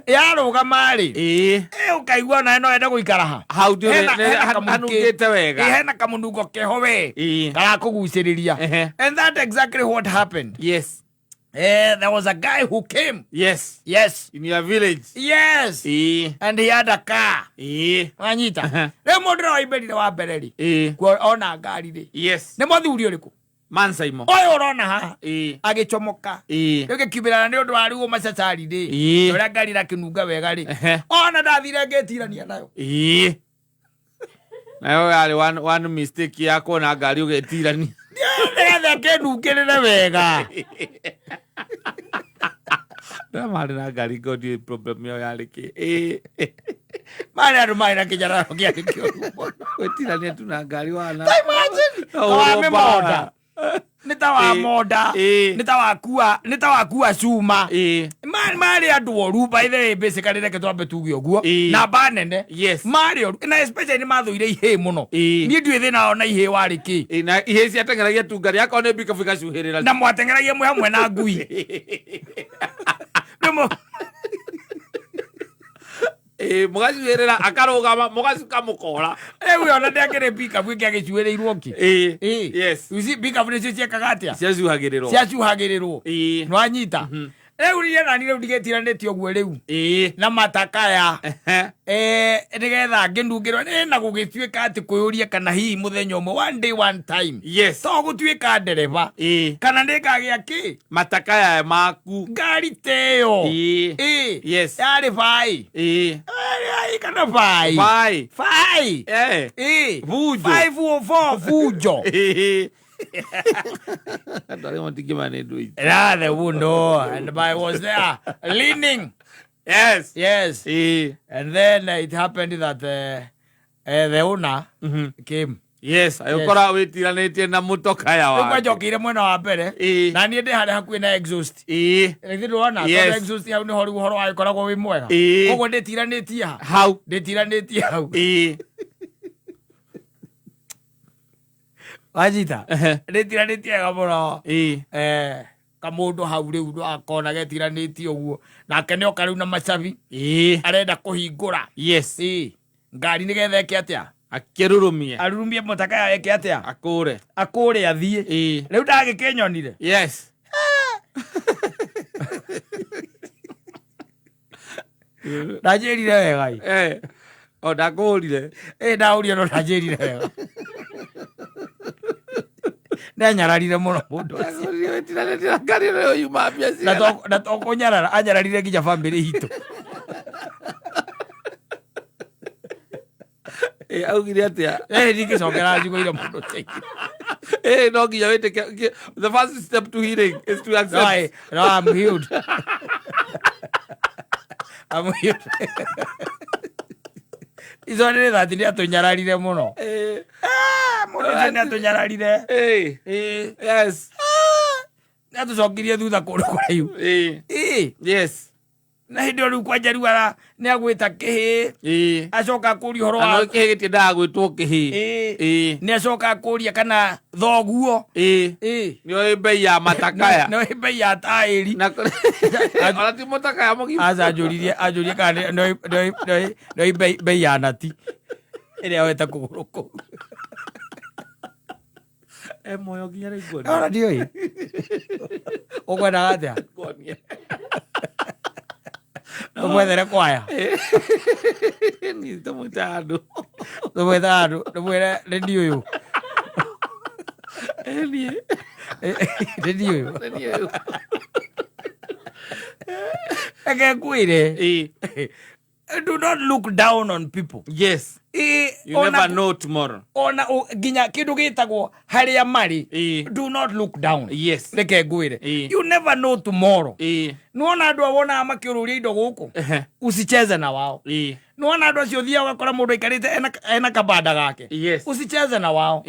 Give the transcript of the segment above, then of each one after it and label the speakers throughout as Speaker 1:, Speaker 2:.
Speaker 1: Yarũgama rĩ,
Speaker 2: Ĩĩ.
Speaker 1: Ũkaigua nawe no wende gũikara ha.
Speaker 2: Hau ndũrĩ-
Speaker 1: Hena kamũkĩ.
Speaker 2: hanungĩte wega.
Speaker 1: Ĩ, hena kamũnungo keho we
Speaker 2: Ĩĩ.
Speaker 1: karakũgucĩrĩria. And that exactly what happened. There was a guy who came. Yes.
Speaker 2: In your village.
Speaker 1: Yes. And he had a car. Wanyita. Rĩu mũndũ ũrĩa waimĩrire wa mbere rĩ, ona ngari rĩ, nĩ mũthuri ũrĩkũ?
Speaker 2: Mansaimo.
Speaker 1: Ũyũ ũrona haha. Agĩcomoka. Rĩu gĩkiumĩrana nĩ ũndũ wa rĩu macacari rĩ, na ũrĩa ngari ĩrakĩnunga wega rĩ, ona ndathire ngĩtirania nayo.
Speaker 2: Ĩĩ. Nayo yarĩ one mistake ya kuona ngari ũgetirania.
Speaker 1: Nĩgetha kĩnungĩrĩre wega.
Speaker 2: Arĩa marĩ na ngari ngo ndiũĩ problem yao yarĩ kĩ. Ĩĩ.
Speaker 1: Marĩ andũ marĩ na kĩnyararo kĩarĩ kĩũru mũno.
Speaker 2: Gwĩtirania tu na ngari wana.
Speaker 1: Ta imagine,
Speaker 2: No
Speaker 1: ta wa
Speaker 2: ũhũrwo
Speaker 1: mĩmonda.
Speaker 2: mbara.
Speaker 1: Nĩ ta wa monda. Nĩ ta wakua, nĩ ta wakua cuma. Marĩ andũ oru, by the way, basically reke twambe tuge ũguo. Namba nene. Marĩ oru na especially nĩ mathũire ihĩĩ mũno. Niĩ ndiũĩ thĩna wao na ihĩĩ warĩ kĩ.
Speaker 2: Ĩĩ, na ihĩĩ ciateng'eragia tu ngari akorwo nĩ mbikabu igacuhĩrĩra.
Speaker 1: Na mwateng'eragia mwĩ hamwe na ngui. Rĩu
Speaker 2: Ĩĩ, mũgacuhĩrĩra akarũgama mũgacuka mũkora.
Speaker 1: Rĩu ona ndĩakĩrĩ pikabu ĩngĩ agĩcuĩrĩirwo kĩ.
Speaker 2: Ĩĩ.
Speaker 1: You see, pikabu nĩcio ciekaga atĩa?
Speaker 2: Ciacuhagĩrĩrwo.
Speaker 1: Ciacuhagĩrĩrwo. Nĩwanyita? Rĩu niĩ nani rĩu ndigĩtiranĩtie ũguo rĩu. Na matakaya. Nĩgetha ngĩnungĩrwo nĩ na gũgĩtuĩka atĩ kwĩyũria kana hihi mũthenya ũmwe, one day, one time. To gũtuĩka ndereba. Kana nĩngagĩa kĩ?
Speaker 2: Matakaya maku.
Speaker 1: Ngari ta ĩyo. Yarĩ bai. Yarĩ kana bai?
Speaker 2: Bai.
Speaker 1: Bai.
Speaker 2: Bunjo.
Speaker 1: 504 Bunjo.
Speaker 2: Andũ arĩa matingĩmenya nĩ ndũ ici.
Speaker 1: Yeah, the window, and I was there leaning. Yes. And then it happened that the owner came.
Speaker 2: Yes, agĩkora wĩtiranĩtie na mũtokaya
Speaker 1: Rĩu
Speaker 2: wake.
Speaker 1: kwanjokeire mwena wa mbere. Na niĩ ndĩ harĩa hakuhĩ na exhaust. Githĩ ndũrona? Tondũ exhaust hau nĩho rĩu ũhoro wagĩkoragwo wĩ mwega. Koguo ndĩtiranĩtie ha?
Speaker 2: Hau.
Speaker 1: Ndĩtiranĩtie hau. Wanyita? Ndĩtiranĩtie wega mũno. Kamũndũ hau rĩu akona getiranĩtie ũguo. Nake nĩoka rĩu na macabi. Arenda kũhingũra. Ngari nĩgetha eke atĩa?
Speaker 2: Akĩrurumie.
Speaker 1: Arurumie mũtakaya eke atĩa?
Speaker 2: Akũre.
Speaker 1: Akũre athiĩ. Rĩu ndagĩkĩnyonire. Ndanjĩrire wega ĩ.
Speaker 2: O ndakũrire.
Speaker 1: Ndahũrire no ndanjĩrire wega. Nĩanyararire mũno mũndũ ũcio.
Speaker 2: Ndakũrire wĩtiranĩtie na ngari ĩno yuma mbia
Speaker 1: Na
Speaker 2: cigana.
Speaker 1: na to kũnyarara, anyararire nginya bamĩrĩ itũ.
Speaker 2: Augire atĩa?
Speaker 1: Ndingĩcokera njugũire mũndũ ũcio.
Speaker 2: No nginya wĩtĩke. The first step to healing is to accept.
Speaker 1: No, no, I'm healed. I'm healed. Ico nĩ thati nĩ atũnyararire mũno. Mũndũ ũcio nĩ atũnyararire. Nĩ atũcokirie thutha kũndũ kũraihu. Na hĩndĩ ĩyo rĩu kwanja rĩu ara nĩ agwĩta kĩhĩ. Acoka akũria ũhoro wa
Speaker 2: Kana kĩhĩ gĩtiendaga gwĩtwo kĩhĩ.
Speaker 1: Nĩ acoka akũria kana thoguo.
Speaker 2: Nĩ oĩ bei ya matakaya.
Speaker 1: Nĩ oĩ bei ya taĩri.
Speaker 2: Na ona ti mũtakaya mũgima.
Speaker 1: Aca anjũririe kana nĩ oĩ bei ya nati ĩrĩa oete kũgũrũ kũu.
Speaker 2: Muoyo nginya rĩu nguonia.
Speaker 1: Ona ndiũĩ. Ũkwendaga atĩa?
Speaker 2: Nguonie.
Speaker 1: Tũmwethere kwaya.
Speaker 2: Niĩ tũmwĩte handũ.
Speaker 1: Tũmwethe handũ, tũmwĩre nĩ niĩ ũyũ.
Speaker 2: Niĩ.
Speaker 1: Nĩ niĩ ũyũ.
Speaker 2: Nĩ niĩ ũyũ.
Speaker 1: Reke ngwĩre. Do not look down on people.
Speaker 2: You never know tomorrow.
Speaker 1: Ona nginya kindu gitagwo haria mari. Do not look down. Reke ngwire. You never know tomorrow. Nuona andu awona makiururia indo guku. Usicheze na wao. Nuona andu acio thiaga ugakora mundu aikarite ena kabanda gake. Usicheze na wao.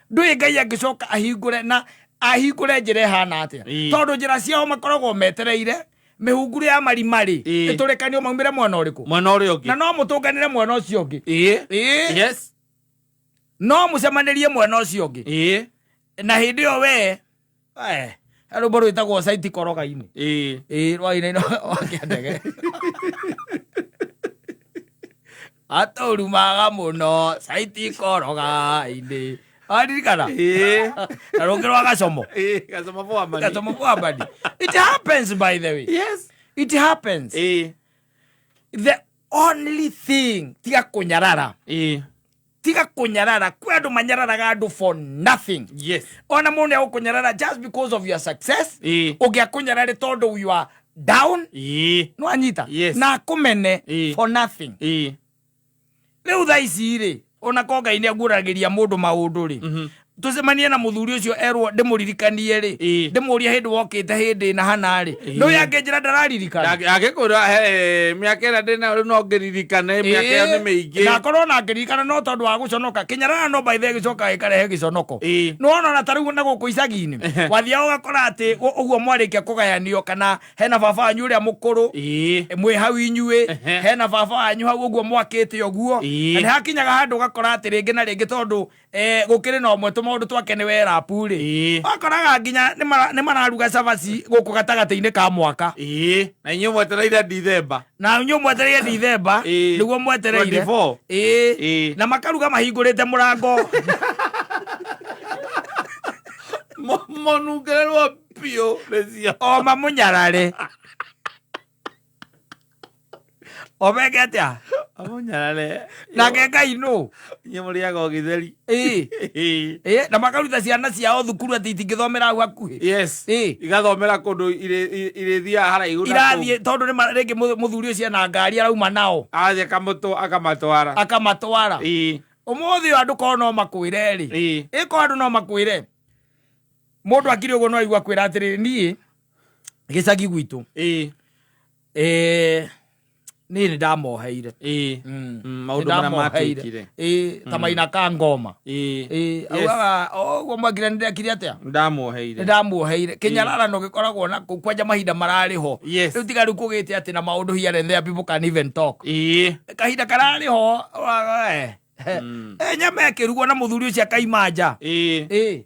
Speaker 1: Ndui Ngai angicoka ahingure na ahingure njira ihana atia. Tondu njira ciao makoragwo metereire mĩhunguru ya marima-rĩ, ĩtũrĩkanio maumĩre mwena ũrĩkũ?
Speaker 2: Mwena ũrĩa ũngĩ.
Speaker 1: Na no mũtũnganĩre mwena ũcio ũngĩ. No mũcemanĩrie mwena ũcio ũngĩ. Na hĩndĩ ĩyo we, Rwĩmbo rwĩtagwo Saiti Koroga-inĩ.
Speaker 2: Ĩĩ.
Speaker 1: Ĩĩ, rwainainwo Wakĩandege. Atũrumaga mũno Saiti Koroga-inĩ. Waririkana?
Speaker 2: Ĩĩ.
Speaker 1: Na rũngĩ rwa Gacomo.
Speaker 2: Ĩĩ, Gacomo Bwamani.
Speaker 1: Gacomo Bwamani. It happens, by the way.
Speaker 2: Yes.
Speaker 1: It happens.
Speaker 2: Ĩĩ.
Speaker 1: The only thing, tiga kũnyarara.
Speaker 2: Ĩĩ.
Speaker 1: Tiga kũnyarara. Kwĩ andũ manyararaga andũ for nothing.
Speaker 2: Yes.
Speaker 1: Ona mũndũ nĩ agũkũnyarara just because of your success.
Speaker 2: Ĩĩ.
Speaker 1: Ũngĩ akũnyarare tondũ you are down.
Speaker 2: Ĩĩ.
Speaker 1: Nĩ wanyita?
Speaker 2: Yes.
Speaker 1: Na akũmene
Speaker 2: Ĩĩ.
Speaker 1: for nothing.
Speaker 2: Ĩĩ.
Speaker 1: Rĩu thaa ici rĩ, ona ko Ngai nĩ aguũragĩria mũndũ maũndũ rĩ, tũcemanie na mũthuri ũcio erwo ndĩmũririkanie rĩ,
Speaker 2: Ĩĩ.
Speaker 1: ndĩmũrie hĩndĩ wokĩte hĩndĩ ĩna hana rĩ,
Speaker 2: Ĩĩ.
Speaker 1: nĩ ũyũ angĩnjĩra ndararirikana.
Speaker 2: Angĩkwĩra he mĩaka ĩrĩa ndĩ nayo rĩu no ngĩririkane, mĩaka ĩyo nĩ mĩingĩ.
Speaker 1: Na akorwo ona angĩririkana no tondũ wa gũconoka. Kĩnyarara no by the way gĩcokaga gĩkarehe gĩconoko.
Speaker 2: Ĩĩ.
Speaker 1: Nĩ wona ona ta rĩu na gũkũ icagi-inĩ, wathiaga ũgakora atĩ ũguo mwarĩkia kũgayanio kana hena baba wanyu ũrĩa mũkũrũ,
Speaker 2: Ĩĩ.
Speaker 1: mwĩ hau inyuĩ,
Speaker 2: Ehe.
Speaker 1: hena baba wanyu hau ũguo mwakĩte ũguo.
Speaker 2: Ĩĩ.
Speaker 1: Na nĩ hakinyaga handũ ũgakora atĩ rĩngĩ na rĩngĩ tondũ gũkĩrĩ na ũmwe tũmaũndũ twake nĩ werapu rĩ,
Speaker 2: Ĩĩ.
Speaker 1: wakoraga nginya nĩ mararuga cabaci gũkũ gatagatĩ-inĩ ka mwaka.
Speaker 2: Ĩĩ. Na inyuĩ mwetereire Dithemba.
Speaker 1: Na inyuĩ mwetereire Dithemba,
Speaker 2: Ĩĩ.
Speaker 1: nĩguo mwetereire.
Speaker 2: 24.
Speaker 1: Ĩĩ.
Speaker 2: Ĩĩ.
Speaker 1: Na makaruga mahingũrĩte mũrango.
Speaker 2: Monungererwo biũ nĩcio.
Speaker 1: O mamũnyarare. O meke atĩa?
Speaker 2: Amũnyarare.
Speaker 1: Nake Ngai nũ?
Speaker 2: Inyuĩ mũrĩaga o gĩtheri.
Speaker 1: Ĩĩ.
Speaker 2: Ĩĩ.
Speaker 1: Ĩĩ, na makaruta ciana ciao thukuru atĩ itingĩthomera hau hakuhĩ.
Speaker 2: Yes.
Speaker 1: Ĩĩ.
Speaker 2: Igathomera kũndũ irĩthiaga haraihu na
Speaker 1: Irathiĩ tondũ nĩ rĩngĩ mũthuri ũcio ena ngari arauma nao.
Speaker 2: Athiĩ akamatwara.
Speaker 1: Akamatwara.
Speaker 2: Ĩĩ.
Speaker 1: Ũmũthĩ ũyũ andũ korwo no makwĩre rĩ.
Speaker 2: Ĩĩ.
Speaker 1: Ĩ korwo andũ no makwĩre. Mũndũ akiri ũguo no aigua kwĩra atĩrĩrĩ, niĩ gĩcagi gwitũ.
Speaker 2: Ĩĩ.
Speaker 1: Niĩ nĩ ndamoheire.
Speaker 2: Ĩĩ. Maũndũ
Speaker 1: Nĩ
Speaker 2: marĩa
Speaker 1: ndamoheire.
Speaker 2: matuĩkire.
Speaker 1: Ĩĩ, ta maina ka ngoma.
Speaker 2: Ĩĩ.
Speaker 1: Ĩĩ,
Speaker 2: Yes.
Speaker 1: augaga, ũguo mwekire nĩ ndekire atĩa?
Speaker 2: Ndamuoheire.
Speaker 1: Nĩ ndamuoheire. Kĩnyararano gĩkoragwo na kũu kwanja mahinda mararĩ ho.
Speaker 2: Yes.
Speaker 1: Rĩu tiga rĩu kũgĩte atĩ na maũndũ here and there people can even talk.
Speaker 2: Ĩĩ.
Speaker 1: Kahinda kararĩ ho, nyama ĩkĩrugwo na mũthuri ũcio akaima nja.
Speaker 2: Ĩĩ.
Speaker 1: Ĩĩ.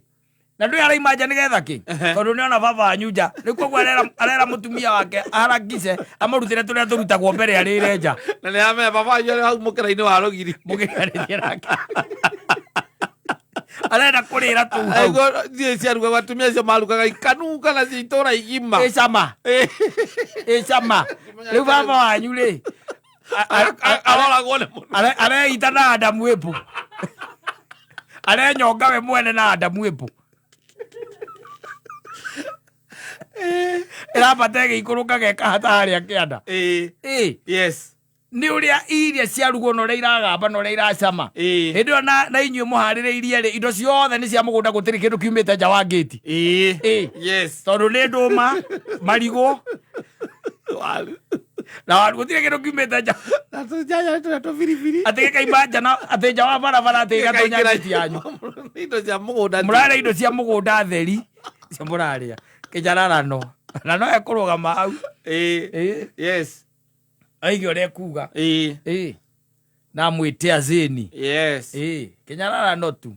Speaker 1: Na ndũĩ araima nja nĩgetha kĩ?
Speaker 2: Ehe.
Speaker 1: Tondũ nĩona baba wanyu nja. Rĩu koguo arera mũtumia wake aharakishe, amũrutĩre tũrĩa tũrutagwo mbere arĩre nja.
Speaker 2: Na nĩ amenya baba wanyu arĩ hau mũkĩra-inĩ wa rũgiri.
Speaker 1: Mũgĩarĩria nake. Arenda kũrĩra tũu hau.
Speaker 2: Aigua thiĩ ciarugaga, atumia acio marugaga ikanunga na cia itũũra igima.
Speaker 1: Ĩ cama.
Speaker 2: Ĩ.
Speaker 1: Ĩ cama. Rĩu baba wanyu rĩ,
Speaker 2: Aroragwo nĩ mũno.
Speaker 1: Areita na Adamu ĩpu. Arenyonga we mwene na Adamu ĩpu. Ĩrambata ĩgĩikũrũkaga ĩkahata harĩa kĩanda.
Speaker 2: Ĩĩ.
Speaker 1: Ĩĩ.
Speaker 2: Yes.
Speaker 1: Nĩ ũrĩa iria ciarugwo na ũrĩa iragamba na ũrĩa iracama.
Speaker 2: Ĩĩ.
Speaker 1: Hĩndĩ ĩyo na inyuĩ mũharĩrĩirie rĩ, indo ciothe nĩ cia mũgũnda, gũtirĩ kĩndũ kiumĩte nja wa ngĩti.
Speaker 2: Ĩĩ.
Speaker 1: Ĩĩ.
Speaker 2: Yes.
Speaker 1: Tondũ nĩ ndũma, marigũ,
Speaker 2: Waru.
Speaker 1: Na waru, gũtirĩ kĩndũ kiumĩte nja.
Speaker 2: Na tũnyanya tũrĩa tũbiribiri.
Speaker 1: Atĩ gĩkaima nja na atĩ nja wa barabara atĩ gĩgatonya ngĩti yanyu.
Speaker 2: Indo cia mũgũnda.
Speaker 1: Mũrarĩa indo cia mũgũnda theri. Cio mũrarĩa. Kĩnyararano. Na no ekũrũgama hau.
Speaker 2: Ĩĩ.
Speaker 1: Ĩĩ.
Speaker 2: Yes.
Speaker 1: Aige ũrĩa ekuga.
Speaker 2: Ĩĩ.
Speaker 1: Ĩĩ. Na mwĩte azĩni.
Speaker 2: Yes.
Speaker 1: Ĩĩ. Kĩnyararano tu.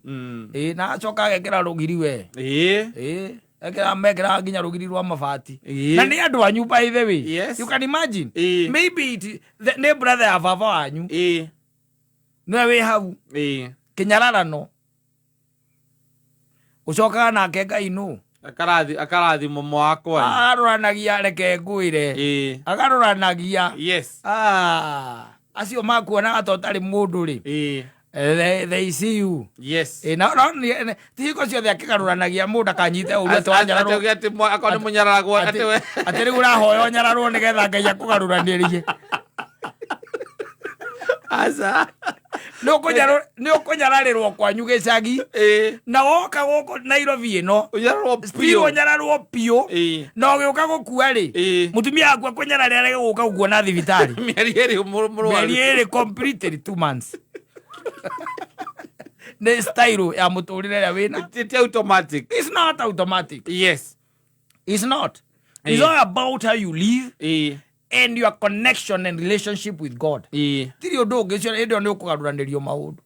Speaker 1: Ĩĩ, na acoka agekĩra rũgiri we.
Speaker 2: Ĩĩ.
Speaker 1: Ĩĩ. Ekĩra mekĩraga nginya rũgiri rwa mabati.
Speaker 2: Ĩĩ.
Speaker 1: Na nĩ andũ anyu by the way.
Speaker 2: Yes.
Speaker 1: You can imagine.
Speaker 2: Ĩĩ.
Speaker 1: Maybe nĩ brother ya baba wanyu.
Speaker 2: Ĩĩ.
Speaker 1: Nĩwe wĩ hau.
Speaker 2: Ĩĩ.
Speaker 1: Kĩnyararano. Ũcokaga nake Ngai nũ?
Speaker 2: Akarathimo mwakwa.
Speaker 1: Agarũranagia, reke ngwĩre.
Speaker 2: Ĩĩ.
Speaker 1: Agarũranagia.
Speaker 2: Yes.
Speaker 1: Acio makuonaga ta ũtarĩ mũndũ rĩ.
Speaker 2: Ĩĩ.
Speaker 1: They see you.
Speaker 2: Yes.
Speaker 1: Na, no, ti hingo ciothe akĩgarũranagia mũndũ akanyite ũru atĩ wanyararwo.
Speaker 2: Atĩ atĩ akorwo nĩ mũnyararagwo, atĩ we.
Speaker 1: Atĩ rĩu ũrahoya ũnyararwo nĩgetha Ngai akũgarũranĩrie.
Speaker 2: Aca.
Speaker 1: Nĩ ũkũnyararĩrwo kwanyu gĩcagi.
Speaker 2: Ĩĩ.
Speaker 1: Na woka gũkũ Nairobi ĩno,
Speaker 2: Ũnyararwo
Speaker 1: still
Speaker 2: biũ.
Speaker 1: ũnyararwo biũ.
Speaker 2: Ĩĩ.
Speaker 1: Na ũgĩũka gũkua rĩ,
Speaker 2: Ĩĩ.
Speaker 1: mũtumia waku akũnyarare arege gũka gũkuona thibitarĩ.
Speaker 2: Mĩeri ĩrĩ mũrwaru.
Speaker 1: Mĩeri ĩrĩ completely 2 months. Nĩ style ya mũtũrĩre ĩrĩa wĩna.
Speaker 2: It's automatic.
Speaker 1: It's not automatic.
Speaker 2: Yes.
Speaker 1: It's not. It's
Speaker 2: Ĩĩ.
Speaker 1: all about how you live
Speaker 2: Ĩĩ.
Speaker 1: and your connection and relationship with God.
Speaker 2: Ĩĩ.
Speaker 1: Tiri ũndũ ũngĩ ũcio, hĩndĩ ĩyo nĩ ũkũgarũranĩrio maũndũ.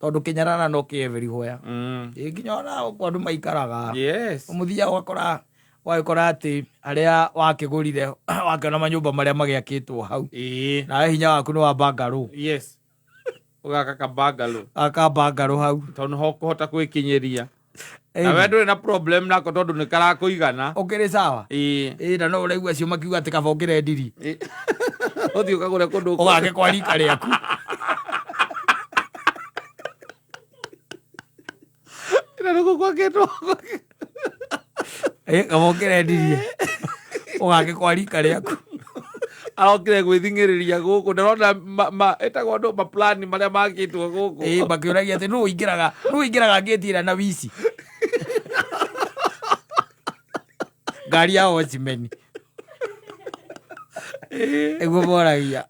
Speaker 1: Tondũ kĩnyarara no kĩ everywhere. Ĩ nginya ona gũkũ andũ maikaraga.
Speaker 2: Yes.
Speaker 1: Mũthiaga ũgakora, ũgagĩkora atĩ harĩa wakĩgũrire wakĩona manyũmba marĩa magĩakĩtwo hau. Nawe hinya waku nĩ wa bangarũ.
Speaker 2: Yes. Ũgaka kabangarũ.
Speaker 1: Aka bangarũ hau.
Speaker 2: Tondũ nĩho ũkũhota gwĩkinyĩria. Na we ndũrĩ na problem nako tondũ nĩ karakũigana.
Speaker 1: Ũkĩrĩ sawa?
Speaker 2: Ĩĩ.
Speaker 1: Ĩĩ na no ũraigua acio makiuga atĩ kaba ũkĩre ndiri.
Speaker 2: Ĩĩ. Ũthiĩ ũkagũre kũndũ
Speaker 1: Ũgake kwa rika rĩaku.
Speaker 2: Na nĩkuo gwakĩtwo.
Speaker 1: Ĩĩ kaba ũkĩre ndirie. Ũgake kwa rika rĩaku.
Speaker 2: Arokire gwĩthing'ĩrĩria gũkũ ndarona ĩtagwo andũ maplani marĩa makĩtwo gũkũ.
Speaker 1: Ĩĩ makĩũragia atĩ nũ ũingĩraga, nũ ũingĩraga ngĩti ĩrĩa na wici. Ngari ya watchman. Nĩguo moragia.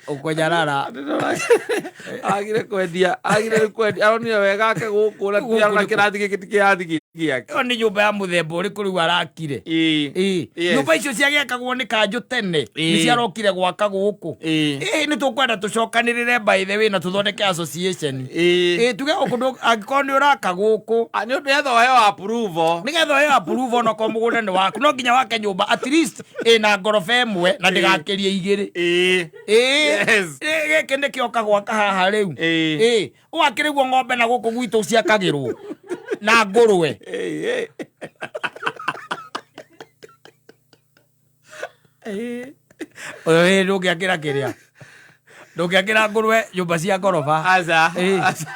Speaker 1: Ũkũnyarara.
Speaker 2: Agire kwendia, agire rĩu kwendia, aronire wega ake gũkũ na
Speaker 1: Gũkũ
Speaker 2: arona
Speaker 1: nĩkũ?
Speaker 2: kĩrathi gĩkĩ ti kĩrathi gĩake.
Speaker 1: Ĩyo nĩ nyũmba ya mũthemba ũrĩkũ rĩu arakire?
Speaker 2: Ĩĩ.
Speaker 1: Ĩĩ.
Speaker 2: Yes.
Speaker 1: Nyũmba icio ciagĩakagwo nĩ kanjũ tene.
Speaker 2: Ĩĩ.
Speaker 1: Nĩ ciarokire gwaka gũkũ.
Speaker 2: Ĩĩ.
Speaker 1: Ĩĩ nĩ tũkwenda tũcokanĩrĩre by the way na tũthondeke association.
Speaker 2: Ĩĩ.
Speaker 1: Ĩĩ tuge gũkũ angĩkorwo nĩ ũraka gũkũ.
Speaker 2: Ah, nĩ ũndũ etha ũheo approval.
Speaker 1: Nĩgetha ũheo approval onokorwo mũgũnda nĩ waku, no nginya wake nyũmba at least ĩna ngoroba ĩmwe na ndĩgakĩrie igĩrĩ.
Speaker 2: Ĩĩ.
Speaker 1: Ĩĩ.
Speaker 2: Yes.
Speaker 1: Ĩĩ, gĩkĩ nĩkĩo kagwaka haha rĩu.
Speaker 2: Ĩĩ.
Speaker 1: Ĩĩ. Ũgakĩrĩguo ng'ombe na gũkũ gwitũ ciakagĩrwo na ngũrwe.
Speaker 2: Ĩĩ. Ĩĩ.
Speaker 1: Ĩĩ, ndũngĩakĩra kĩrĩa. Ndũngĩakĩra ngũrwe nyũmba cia ngoroba.
Speaker 2: Aca.
Speaker 1: Ĩĩ.
Speaker 2: Aca.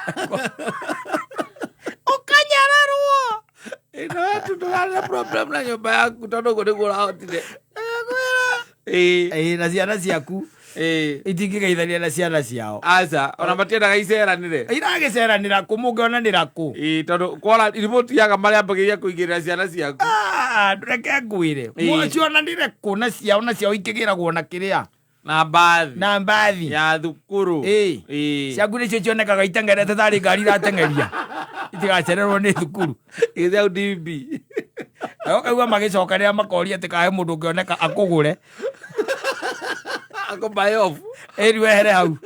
Speaker 1: Ũkanyararwo.
Speaker 2: Ĩno wetu ndũrarĩ na problem na nyũmba yaku tondũ ũguo nĩguo ũrahotire. Ĩĩ.
Speaker 1: Ĩĩ, na ciana ciaku
Speaker 2: Ĩĩ.
Speaker 1: itingĩgeithania na ciana ciao.
Speaker 2: Aca, ona matiendaga iceranĩre.
Speaker 1: Iragĩceranĩra kũ, mũngĩonanĩra kũ?
Speaker 2: Ĩĩ, tondũ kwara remote yaga marĩambagĩrĩria kũigĩrĩra ciana ciaku.
Speaker 1: Ah, reke ngwĩre.
Speaker 2: Ĩĩ.
Speaker 1: Cionanĩre kũ na ciao, na ciao ikĩgĩragwo na kĩrĩa?
Speaker 2: Na mbathi.
Speaker 1: Na mbathi.
Speaker 2: Ya thukuru.
Speaker 1: Ĩĩ.
Speaker 2: Ĩĩ.
Speaker 1: Ciaku nĩcio cionekaga iteng'erete tarĩ ngari irateng'eria. Itigacererwo nĩ thukuru.
Speaker 2: Gĩthĩ hau DB.
Speaker 1: Nayo ũkaigua magĩcokanĩra makoria atĩ kahe mũndũ ũngĩoneka akũgũre.
Speaker 2: Akũ buy off.
Speaker 1: Ĩri wehere hau.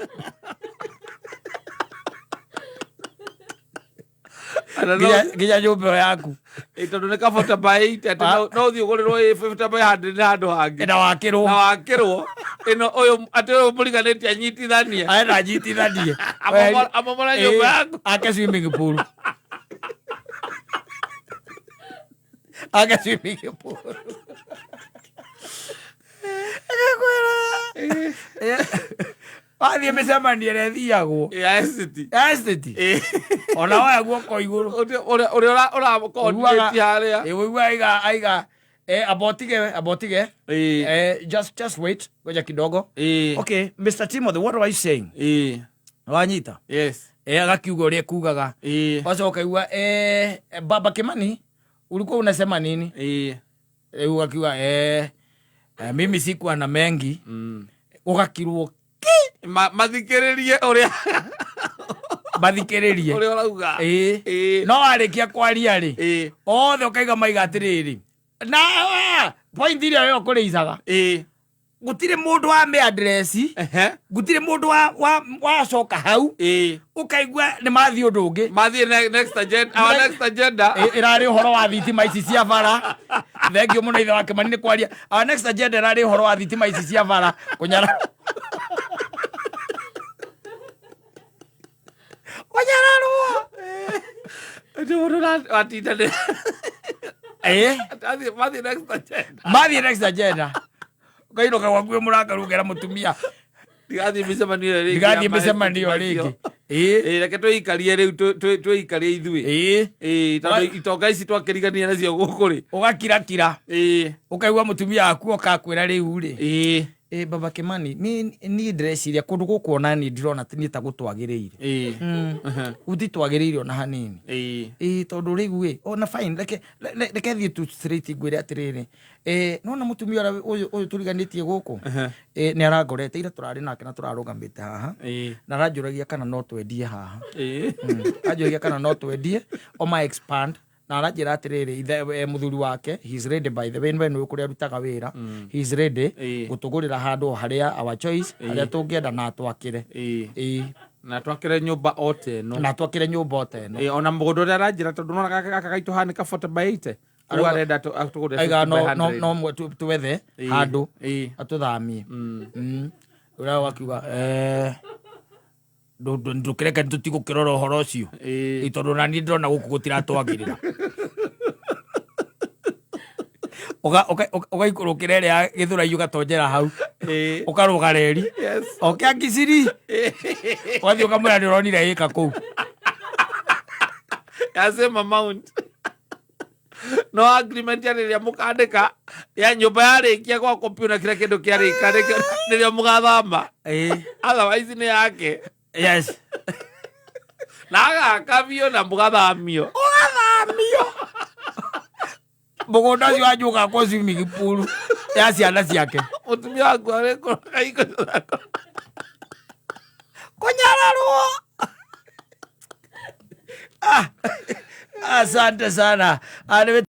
Speaker 2: Ana no-
Speaker 1: Nginya nyũmba ĩyo yaku.
Speaker 2: Ĩ, tondũ nĩ kabota by 8 atĩ no ũthiĩ ũgũrĩrwo ĩ 50 by 100 nĩ handũ hangĩ.
Speaker 1: Na wakĩrwo.
Speaker 2: Na wakĩrwo. Ĩno ũyũ atĩ ũyũ mũriganĩtie anyitithanie.
Speaker 1: Arenda anyitithanie.
Speaker 2: Amomora nyũmba yaku.
Speaker 1: Ake swimming pool. Ake swimming pool. Agakwĩra. Wathiĩ mĩcemanio ĩrĩa ĩthiagwo.
Speaker 2: Ya estate.
Speaker 1: Ya estate. Ona woya guoko igũrũ.
Speaker 2: Ũrĩa ũra-coordinate harĩa.
Speaker 1: Ĩ, ũiguaga aiga, abotige, abotige. Just wait. Ngoja kidogo. Okay, Mr. Timothy, what are you saying? Wanyita?
Speaker 2: Yes.
Speaker 1: Agakiuga ũrĩa ekugaga. Wacoka igua, Baba Kimani, ulikuwa unasema nini? Rĩu akiuga, mimi sikuwa na mengi. Ũgakirwo ki?
Speaker 2: Mathikĩrĩrie ũrĩa.
Speaker 1: Mathikĩrĩrie.
Speaker 2: Ũrĩa ũrauga.
Speaker 1: No warĩkia kwaria rĩ. Othe ũkaiga maiga atĩrĩrĩ. Na, point ĩrĩa ĩyo kũrĩicaga. Gũtirĩ mũndũ wa mĩ address. Gũtirĩ mũndũ wacoka hau. Ũkaigua nĩ mathiĩ ũndũ ũngĩ.
Speaker 2: Mathiĩ next agenda, our next agenda.
Speaker 1: Ĩrarĩ ũhoro wa thitima ici cia bara. Thank you mũno ithe wa Kĩmani nĩ kwaria. Our next agenda ĩrarĩ ũhoro wa thitima ici cia bara. Kũnyara. Kũnyararwo.
Speaker 2: Nĩ mũndũ watindanĩra. Mathiĩ next agenda.
Speaker 1: Mathiĩ next agenda. Ũkainũka gwaku wĩ mũrakaru ũkera mũtumia.
Speaker 2: Ndigathiĩ mĩcemanio ĩyo rĩngĩ.
Speaker 1: Ndigathiĩ mĩcemanio ĩyo rĩngĩ.
Speaker 2: Reke twĩikarie rĩu, twĩikarie ithuĩ. Tondũ itonga ici twakĩrigania nacio gũkũ rĩ.
Speaker 1: Ũgakirakira. Ũkaigua mũtumia waku oka akwĩra rĩu rĩ. Baba Kimani, niĩ ndĩreciria kũndũ gũkũ ona niĩ ndirona niĩ ta gũtwagĩrĩire. Gũtitwagĩrĩire ona hanini. Tondũ rĩu ĩ, ona fine, reke thiĩ tu straight ngwĩre atĩrĩrĩ. Nĩwona mũtumia ũrĩa ũyũ tũriganĩtie gũkũ? Nĩ arangorete ira tũrarĩ nake na tũrarũgamĩte haha. Na aranjũragia kana no twendie haha. Aranjũragia kana no twendie, o ma expand. Na aranjĩra atĩrĩrĩ, ithe mũthuri wake, he is ready by the way, we nĩũĩ kũrĩa arutaga wĩra. He is ready gũtũgũrĩra handũ harĩa our choice, harĩa tũngĩenda na atwakĩre.
Speaker 2: Na twakĩre nyũmba o ta ĩno.
Speaker 1: Na twakĩre nyũmba o ta ĩno.
Speaker 2: Ĩ, ona mũgũnda ũrĩa aranjĩra tondũ nona gaka gaka gaitũ haha nĩ ka 40 by 80. Rĩu
Speaker 1: Arauga-
Speaker 2: arenda tũgũre
Speaker 1: Aiga
Speaker 2: 50
Speaker 1: no
Speaker 2: by
Speaker 1: no
Speaker 2: 100.
Speaker 1: no twethe handũ atũthamie. Ũrĩa wakiuga ndũkĩreke tũtigũkĩrora ũhoro ũcio. Ĩ, tondũ na niĩ ndĩrona gũkũ gũtiratwagĩrĩra. Ũgaikũrũkĩra ĩrĩa ya Gĩthũrai ũgatonjera hau. Ũkarũga reri. Oke Akisiri. Ũgathiĩ ũkamwĩra nĩ ũronire ĩka kũu.
Speaker 2: Ya same amount. No agreement ya rĩrĩa mũkandĩka ya nyũmba yarĩkia gwakwo piũ na kĩrĩa kĩndũ kĩarĩka nĩrĩo mũgathama. Otherwise nĩ yake. Na agaka biũ na mũgathamio.
Speaker 1: Ũgathamio. Mũgũnda ũcio wanyu ũgakwo swimming pool ya ciana ciake.
Speaker 2: Mũtumia waku arĩkũraga ikũrũka.
Speaker 1: Kũnyararwo. Ah, asante sana. Ah, nĩ